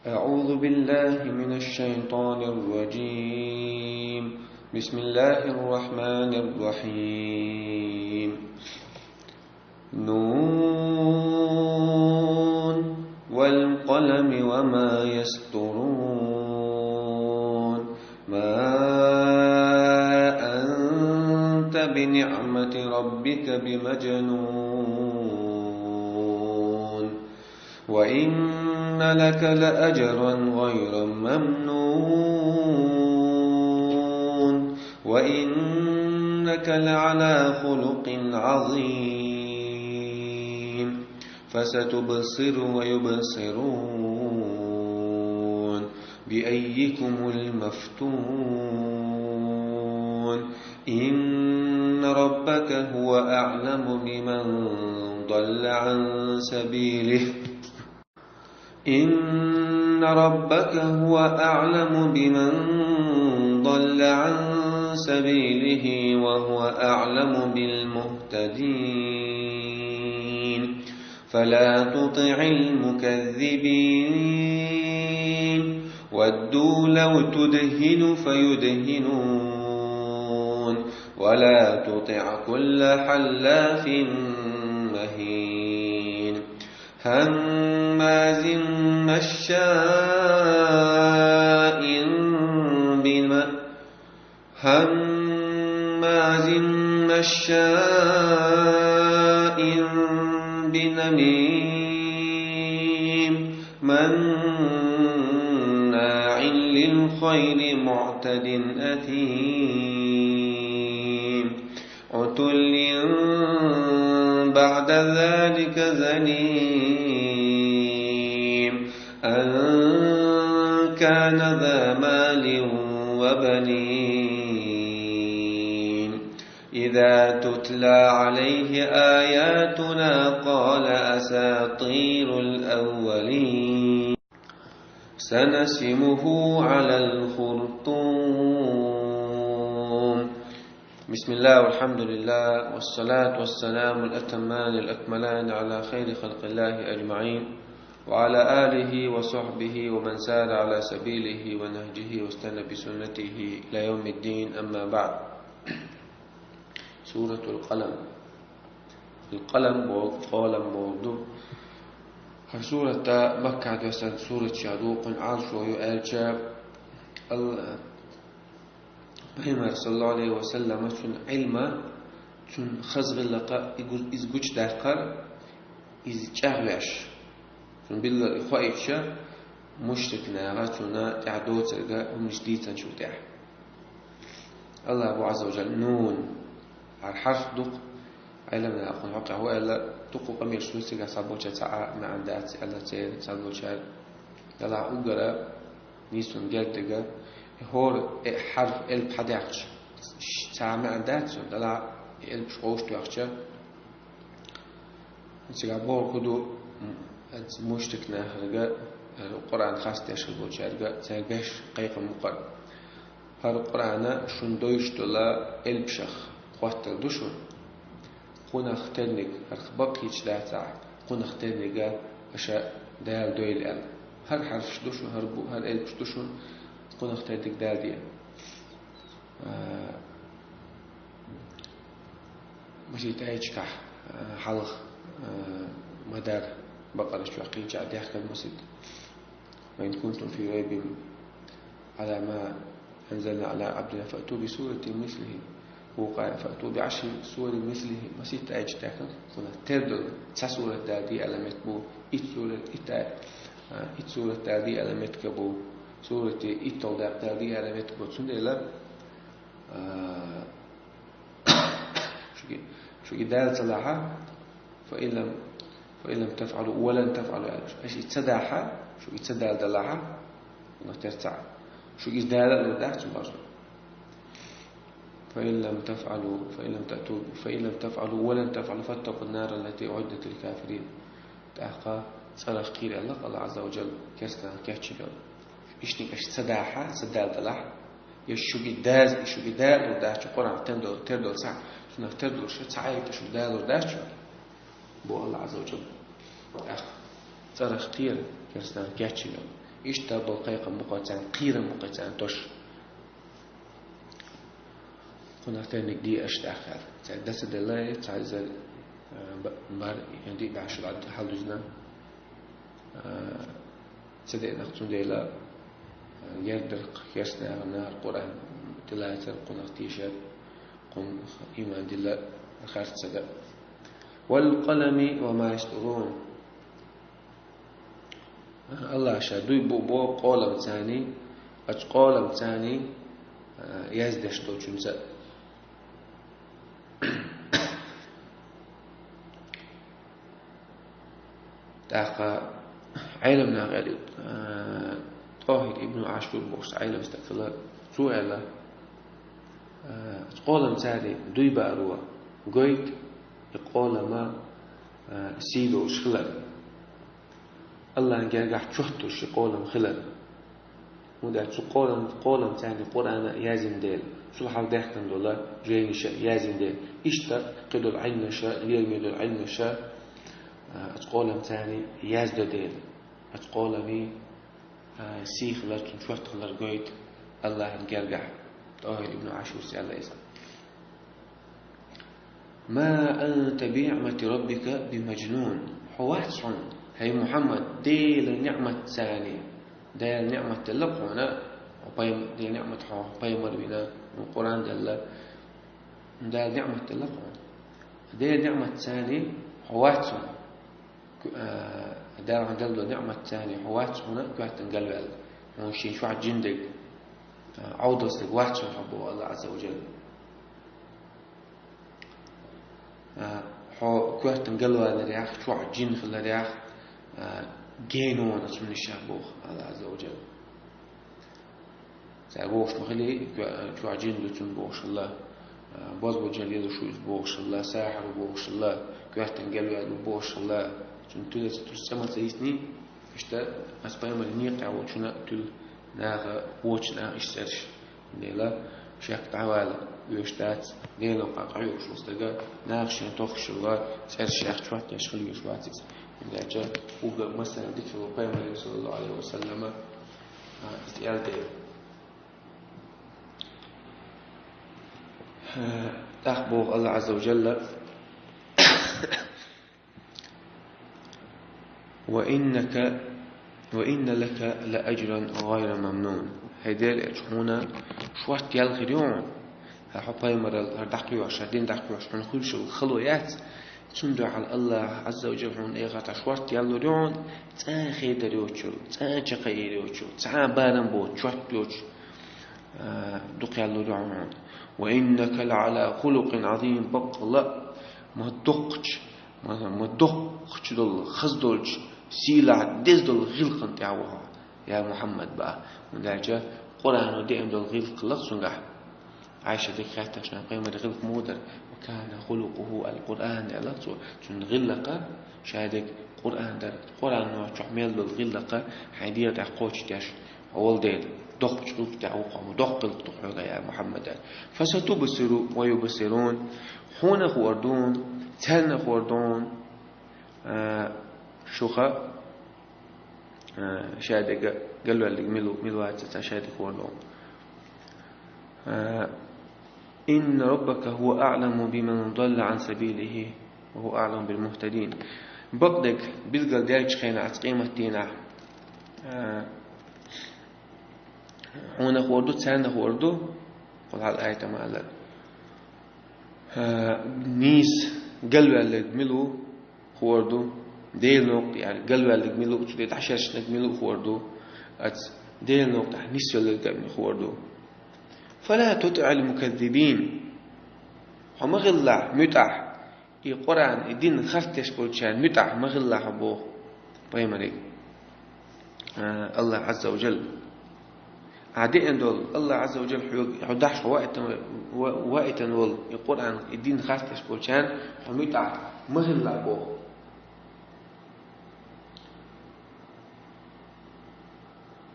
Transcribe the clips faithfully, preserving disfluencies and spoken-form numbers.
أعوذ بالله من الشيطان الرجيم. بسم الله الرحمن الرحيم. نون والقلم وما يسطرون. ما أنت بنعمة ربك بمجنون. وإن لك لأجرا غير ممنون. وإنك لعلى خلق عظيم. فستبصر ويبصرون بأيكم المفتون. إن ربك هو أعلم بمن ضل عن سبيله. إن ربك هو أعلم بمن ضل عن سبيله وهو أعلم بالمهتدين. فلا تطع المكذبين. ودوا لو تدهن فيدهنون. ولا تطع كل حلاف مهين. هماز مشاء بن-، هماز مشاء بنميم. مناع للخير معتد أثيم. عتل بعد ذلك زنيم. أن كان ذا مال وبنين. إذا تتلى عليه آياتنا قال أساطير الأولين. سنسمه على الخرطوم. بسم الله والحمد لله والصلاة والسلام الأتمان الأكملان على خير خلق الله أجمعين وعلى آله وصحبه ومن سار على سبيله ونهجه واستنى بسنته إلى يوم الدين، أما بعد. سورة القلم. القلم бол-, къолам болду. Хар сурата Макка досан сурат шаду къун Ӏаршо ю аьлча, Ал-, Пайхамар, саллаллаху алейхи ва саллама, цун Ӏилма, цун хазгӀиллакха и гу-, из гучадаккхар, из чӀагӀвеш. Цун биллар и хоийча, мушрик наха цунна тӀехь доцарга хӀумнаш дийцан шу тӀехь. Аллах бу Ӏазза ва Жалла: «Нун». Хьар хьарф дукха Ӏилман наха хьокъехь ва аьлла, дукха къамел шу цигахь цхьаболчар цхьа а маьӀна дац аьлла, церан цхьаболчар. Делахь уггара нийсун гердига, хӀора э хьарф элп хьадаьккхча, ш-, цхьа а маьӀна дац цун, делахь элпаш къовш тоьхча, Цигахь бохург ду, м, мушрик нахарга, э, Къуръан хастадеш болчаьрга, цаьрга беш кхайкхам бу-кх. ХӀара Къуръана шун дойуш долу элпашах хоттар ду шун. Кхунах терниг, хӀара бакъ хӀитташ дацахь, кхунах тернига аша Дала дойла аьлла. ХӀара хьарфаш ду шун, хӀара бу-, хӀара элпаш ду шун, кхунах терниг Дала де. Э, масийтта аяташкахь, э, хьалха, э, ма-дарра, Бакъара чохь кхечахь даьхкина масийтта: «وإن كنتم في ريب مما أنزلنا على عبدنا فأتوا بسورة مثله». Вукху аят: «فأتوا بعشر سور مثله». Масийтта аяташ даьхкина, кхунах тера долу цхьа сурат Дала де аьлла меттиг бу, итт сурат, итт аят, э, итт сурат Дала де аьлла меттиг бу, сурат итт долу дакъа Дала де аьлла меттиг бу. Цундела, А, шуьга, шуьга Дала ца лахь, «فإن لم، فإن لم تفعلوا ولن تفعلوا», аьлла. Аша и ца дахь, шуьга и ца дала далахь, хӀунда тера ца Ӏа. Шуьга иза дала а лур дац цу базу. «فإن لم تفعلوا، فإن لم تأتوا، فإن لم تفعلوا ولن تفعلوا فاتقوا النار التي أعدت للكافرين». ТӀаккха цӀарах кхера аьлла Аллах Ӏазза ва Жалла керстанах кечйина. Иштта аша ца дахь, ца дала далахь, я шуьга даза, шуьга далур дац цу Къуръан тем дол-, тера долу цхьа, цунах тера долуш цхьа аят шуьга далур дац цу, бу Аллах Ӏазза ва Жалла. ТӀаккха цӀарах кхера керстанах кечйина. Иштта бола кхайкхам бу-кх царна, кхерам бу-кх царна тосуш. Кхунах терниг де аша тӀаккха. Цаьрга дац а делла, цхьа эзар, а, б-, бар, ян диъ бӀаь шу хьалдузна. А, ца деанах цундела, а, гердарх, керстанахар, нахар Къуръан тилацар, кхунах тешар, кхунах иман дилла харцада. «والقلم وما يسطرون». Аллах ша дуй бу бо къоламцани, ацу къоламцани, а, яздеш долчунца. ТӀаккха Ӏеламнаха аьлла, а, ТӀохӀир ибн Ӏашур бохуш Ӏелам стаг хилла, цо аьлла, а, ацу къоламцани дуй бааро гойту и къолама, а, сий долуш хилар. Аллахьан гергахь чот долуш ши къолам хилар. ХӀунда аьлча цу къолам, къоламцани Къуръана яздина дела, цул хьалха даьхкина долу жайнаша яздина дела, иштта кхидолу Ӏилмаша, лераме долу Ӏилмаша, а, ацу къоламцани яздо дела, ацу къолами, а, сий хилар, цуьнан чот хилар гойту Аллахьан гергахь. ТӀохӀир ибн Ӏашура аьлла иза. «ما أنت بنعمة ربك بمجنون». Хьо вац хьуна, хӀай Мухьаммад, Делан ниӀматцани, Делан ниӀмат делла хьуна, хьо пайм-, Делан ниӀмат хьо пайхамар вина, хьуна Къуръан делла, Делан ниӀмат делла хьуна. Делан ниӀматцани хьо вац хьуна. Ку-, а, Дала хьуна делла ниӀматцани хьо вац хьуна коьртана галваьлла. Хьуна шен чохь жин дерг, а, Ӏовдал стаг вац хьуна хьо боху Аллах Ӏазза ва Джалла. А, хьо коьртана галваларехь, чохь жин хиларехь, а, генона цунна ша боху Аллах Ӏазза ва Джалла. Цара бохуш ма хили, коь-, чохь жин ду цунна бохуш хилла, а, бозбуунчалла езаш ву иза бохуш хилла, сахьар ву бохуш хилла, коьртана галваьлла ву бохуш хилла, цунна туьлаца туьса цӀе ма ца йисний, иштта аса пайхамаран некъа тӀехь волчунна туьла наха, вочу наха иштта цӀераш. Дела, шек дӀавала веш дац, Делан къа къахьоьгуш волу стага, наха шен тохуш хилла, цӀераш шех чот деш хила веш вац иза. ХӀунда аьлча уггар массарна дика хилла пайхамаре, саллаллаху Ӏалайхи ва саллама, а, иза аьлла дела. ТӀаккха боху Аллах Ӏазза ва Джалла: «وإنك، وإن لك لأجرا غير ممنون». ХӀай Дела, хьуна шорта ял хир ю хьуна. ХӀара хьо пайхамаралла, хӀара дӀакхоьхьуш, хӀара дин дӀакхоьхьуш хьуна хуьлуш йолу хало яц. Цундела Аллах Ӏазза ва Джалла хьуна эхарта шорта ял лур ю хьуна, цкъа а хедар йоцучул, цкъа а чекхъяр йоцучул, цхьа а барам боцу, чот йоцуш, а, дукха ял лур ю хьуна. «وإنك لعلى خلق عظيم», баккъалла а ма доккхачу, ма, ма доккхачу долу, хаза долчу, сийлахь деза долу гӀиллакхана тӀехь ву хьо, я Мухьаммад, баа. ХӀунда аьлча Къуръано деана долу гӀиллакх хилла цуьнгахь. Ӏайшас дика хаьттича, пайхамаран гӀиллакх муха дара? «وكان خلقه القرآن», аьлла цо. Цуьнан гӀиллакх ша дерг Къуръан дара. Къуръано чохь мел долу гӀиллакх хьайн дегӀа тӀехь кхочушдеш хьо волу дела, доккхачу гӀиллакх тӀехь ву хьо, доккха гӀиллакх ду хьоьга, я Мухьаммад. «فستبصر ويبصرون». Хьуна а хуур ду, царна а хуур ду, а, шуха, а, ша дерг галваьлларг мила ву, мила вац, цхьа ша дерг хуур ду. А, «إن ربك هو أعلم بمن ضل عن سبيله وهو أعلم بالمهتدين». Бакъдерг билгалдаьллачу хенахь, оцу къематдийнахь, а, хьуна хуур ду, царна хуур ду, кхул хьал аятама аьлла. А, нийса галваьлларг мила ву, хуур ду, Делан новкъа тӀехь галваьлларг мила ву, цу тӀе дӀашершнарг мила ву, хуур ду, оцу Делан новкъа тӀехь нисвелларг а хуур ду. «فلا تطع المكذبين». Хьо ма хилалахь муьтӀахь, и Къуръан, и дин харц деш болчарна муьтӀахь ма хилалахь хьо, боху пайхамаре, а, Аллах Ӏазза ва Джалла. Ахьа деана долу, Аллах Ӏазза ва Джалла хьоьга, хьо дахьаш хьо ваийтина, ва-, ваийтина волу и Къуръан, и дин харц деш болчарна хьо муьтӀахь ма хилалахь, боху.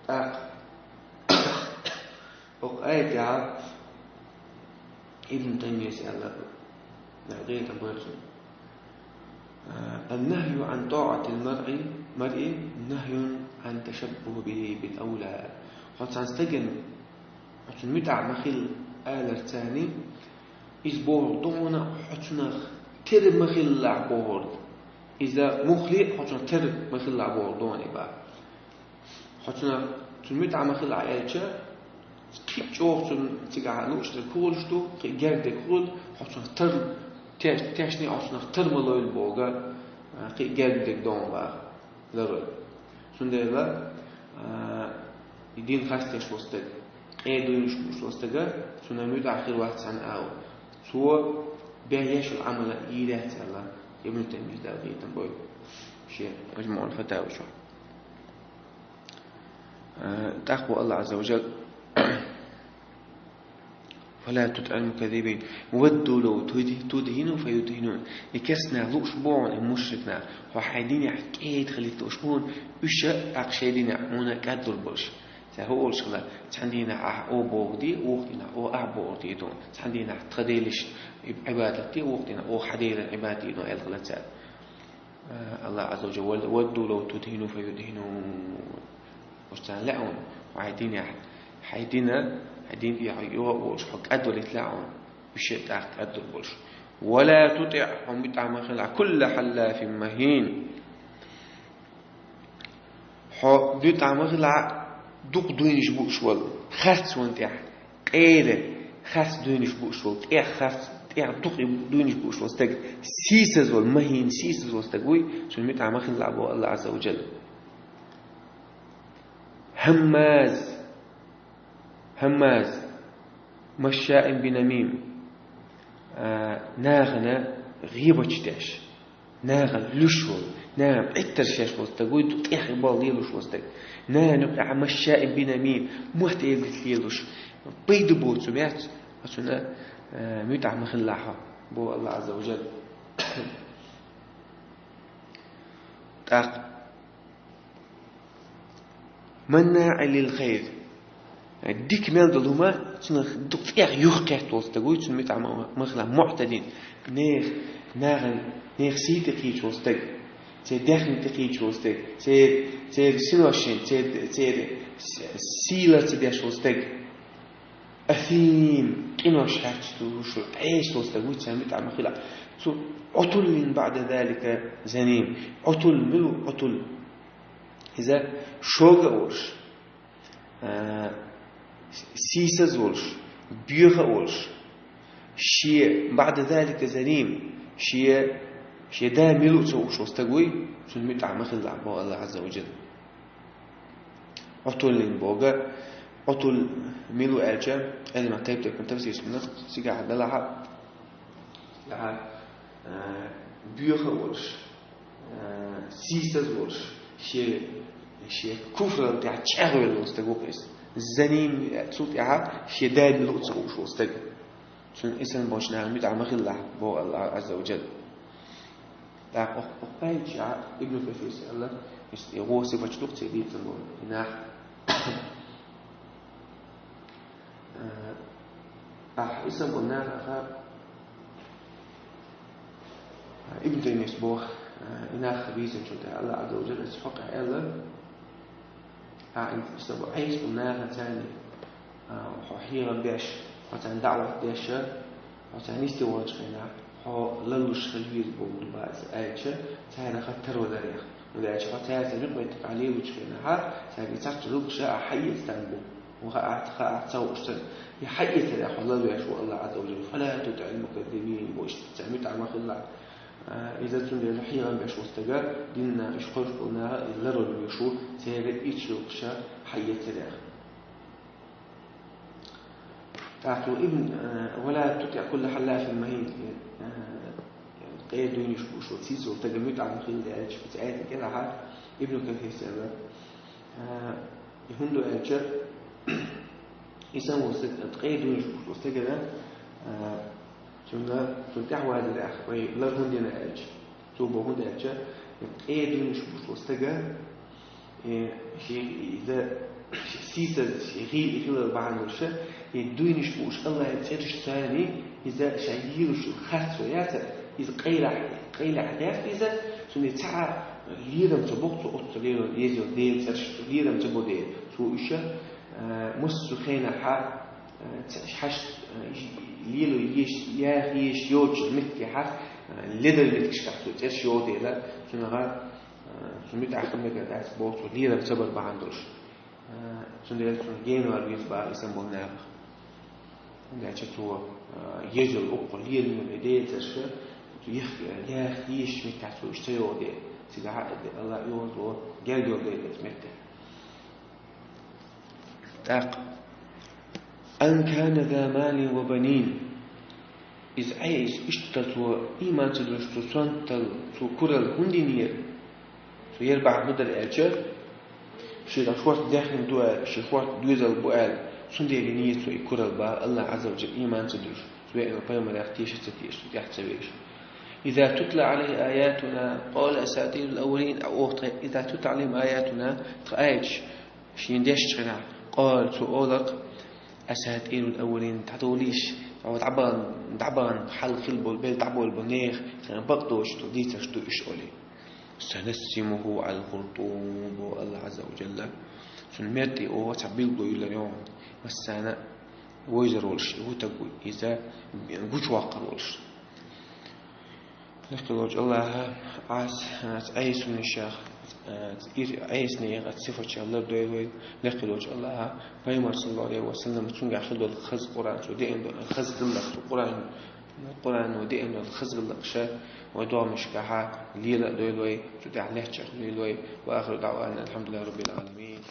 ТӀаккха хӀокху аятехь Ибн Таймияс аьлла, дагахь дийна тхан бара цунна: «النهي عن طاعة المرء، المرء نهي أن تشبه به بالأولى. Хьо цхьан стагана, хьо цунна муьтӀахь ма хила аларца, иза бохург ду хьуна, хьо цунах тера ма хилалахь бохург. Иза муххале а хьо цунах тера ма хилалахь бохург ду хьуна и боху. Хьо цунах, цунна муьтӀахь ма хилалахь аьлча, кхин а чӀогӀа цунна цигахь лууш дерг хӀун хулуш ду, кхин а герга дерг хӀун ду, хьо цунах тар-, теш-, тешне хьо цунах тар ма лойла бохург, а, кхин а герга дерг ду хьуна боху. Ларой. Цундела, а, и дин хастеш волу стаг, къе дуьйнаш бууш волу стага, цунна муьтӀахь хир вац цхьана агӀор. Цо бен еш йолу Ӏамал йийр яц аьлла, Ибн Таймийс Далла къинхетам бойла шен Мажмуъул Фатава чохь. А, тӀаккха боху АллахӀ Азза ва Жалла: «فلا تطع المكذبين ودوا لو تدهن فيدهنون». И керста нах лууш бу хьуна, и мушрик нах, хьо хьайн динехь кӀеда хилийта лууш бу хьуна, уьш а тӀаккха шайн динехь хьуна кӀаддур болуш. Цара хӀун олуш хилла: цхьана дийнахь ахь оха бохург де, вукху дийнахь оха ахь бохург дийр ду хьуна, цхьана дийнахь тхан делаш Ӏибадат де, вукху дийнахь оха хьан делан Ӏибадат дийр ду хьуна аьлла хилла цара. Э, АллахӀ Азза ва Жалла: «ود-, ودوا لو تدهن فيدهنون». Уьш царна лаьа хьуна, хьайн динехь, хьайн дина, хьайн дин тӀехь хьо йоӀ а волуш, хьо кӀадвалийта лаьа хьуна, уьш а тӀаккха кӀаддур болуш. «ولا تطع», хьо муьтӀахь ма хила, «كل حلاف مهين». Хьо муьтӀахь ма хила дукха дуьйнаш бууш волу, харц ван тӀехь, къера, харц дуьйнаш бууш волу, тӀех харц, тӀех дукха дуьйнаш бууш волу стаг, сийсаз волу, махӀин, сийсаз волу стаг вуй, цунна муьтӀахь ма хила боху АллахӀ Азза ва Жалла. «هماز», «هماز مشاء بنميم», а, нахана гӀийбаташ деш, нахана луьш волу, нахана Ӏиттарш еш волу стаг вуй, тӀех и балла лелош волу стаг. Нахана юкъахь «مشاء بنميم», мотт эладита лелош, пайда боцу меттиг, цунна, а, муьтӀахь ма хила хьо, боху АллахӀ Азза ва Жалла. ТӀаккха «مناع للخير». Дика мел долу хӀума, цунах дукха тӀех юхакхетта волу стаг вуй, цунна муьтӀахь ма хила. «معتد», нехан, нахана, нехан сий тӀекхийча волу стаг, церан даьхни тӀекхийча волу стаг, церан, церан синошна, церан, церан с-, сий лар ца деш волу стаг. «أثيم», къинош хьаьрча луш волу, Ӏеса волу стаг вуй, цунна муьтӀахь ма хила. Цу «عتل بعد ذلك زنيم». «عتل», мила ву «عتل»? Иза шога а волуш, а, сийсаз а волуш, боьха а волуш, шен «بعد ذلك زنيم», шен, шен да мила ву ца хууш волу стаг вуй, цунна муьтӀахь ма хила боху АллахӀ Азза ва Жалла. «عتل» боху, «عتل» мила ву аьлча, Ӏилманхой тайп-тайпана тафсираш дина, цигахь далахь, цигахь, а, боьха а волуш, а, сийсаз а волуш, шен, шен куфрал тӀехь чӀагӀвелла волу стаг ву иза. «زنيم», цул тӀаьхьа шен да мила ву ца хууш волу стаг. Цунна и санна болчу нахана муьтӀахь ма хила, боху АллахӀ Азза ва Жалла. ТӀаккха оха, оха пайда чохь Ибн Касира аьлла, иштта и гӀо сифаташ дукха церан дийцина болу и нах. Э, ахь и санна болу нахаха, Ибн Таймийс боху, э, и нах бийцинчул тӀаьхьа АллахӀ Азза ва Жалла, аса хьокъехь аьлла, ахь и санна болу Ӏеса болу нахаца, а, хьо хьехам беш, хьо царна даӀват деш, хьо царна йисте волчу хенахь, хьо ларлуш хила веза бохург ду бац аьлча, царах таро дарех. ХӀунда аьлча хьо цаьрца юкъаметтиг лелочу хенахь, цаьрга цхьацца юкъаша а хьаэца тан бу. Хьуна хаьа, хаьа ца хууш санна. И хьаэцарехь хьо ларвеш ву АллахӀ Азза ва Жалла. «فلا تطع المكذبين», бохуш, царна муьтӀахь ма хила. А, иза цундела хьехам беш ву стага, динна, уьш кхойкхуш болу наха, и ларван веш ву, церан ичча юкъаша хьаэцарехь. ТӀаккха Ибн, э, «ولا تطع كل حلاف مهين», э, къе дуьйнаш бууш волу, сийсаз волу стага муьтӀахь ма хила аьлча, оцу аятан кӀелахь Ибн Касира аьлла, э, и хӀунда аьлча, и санна волу стаг, къе дуьйнаш бууш волу стагана, э, цунна, цунна тӀаьхьавазарехь вай лар хӀунда дина аьлча, цо боху хӀунда аьлча, и къе дуьйнаш бууш волу стага, Э, шен иза, шен сийсаз, шен гӀийла хилар бахьана долуш, и дуьйнаш бууш АллахӀан цӀераш царний, иза ша йийр йолуш харц ван яцара, иза къайлахь, къайлахь даьхна иза, цуьнан цхьа а Лерам ца бу цо оццу лело еза йолу Делан цӀераш, лерам ца бу дела. Цо уьш, э, массо а хенахь, э, ца, хьаш, э, лело еш, яха еш йоцучу меттехь, э, ледара меттигашкахь цо цӀераш йо дела, цунах, э, цу муьтӀахь хила мегар дац боху цо лерам ца бар бахьана долуш. Э, цундела цунна генавар веза бара исан болу нахах. ХӀунда аьлча цо, э, еза йолу уккха лело йолу Делан цӀераш, цо яха, яха еш меттехь цо уьш ца йо дела. Цигахь а Аллах йозало гел йолу дела иза меттехь. ТӀаккха: «Ан кана за малин ва банин». Иза Ӏеса, иштта цо ийман ца долуш, цо сонтал, цо куралла хӀунда йинера? Цо яра бахьана хӀун дара аьлча, шен шорта даьхни ду аьлла, шен шорта доьзал бу аьлла, цундела йинера цо и куралла боху Аллах Ӏазза ва Джалла ийман ца долуш, цо веана пайхамарех теша ца теша, цу тӀехь ца вевзаш. «Иза тутла Ӏалайхи аятуна, къала асатирул аввалин», а оха тхайн, «Иза тутла Ӏалайхим аятуна», тхан аяташ шена дешча хенахь, къала, цо олу-кх: «Асатирул аввалин, дӀадолийша, хьо дӀабан, дӀабан, хьал хила болу, бел дӀаболу болу нехан, тхайна бакъдолуш долу дийцарш ду уьш», олий. «Санасимуху Ӏалал хуртум», боху Аллах Ӏазза ва Джалла. Цунна мертӀе оха цхьа билгало йиллина йогӀу, массарна а вевзар волуш, хӀун стаг ву иза, гучуваккхар волуш. Лекха долчу Аллаха Ӏас, Ӏас Ӏесанашах, Ӏес-, Ӏесанех, Ӏас сифаташах лардойла вай. Лекха долчу Аллаха пайхамар, саллаллаху Ӏалайхи ва саллам, цуьнгахь хила долу хаза Къуръан, цо деана долу хаза хиллакх, цу Къуръан, Къуръано деана долу хаза хиллакхаш вай догӀмашкахь лела а дойла вай, цу тӀехь лаьтташ а хуьлийла вай. Ва ахиру даъвана анил хьамдулиллахи раббил Ӏаламин.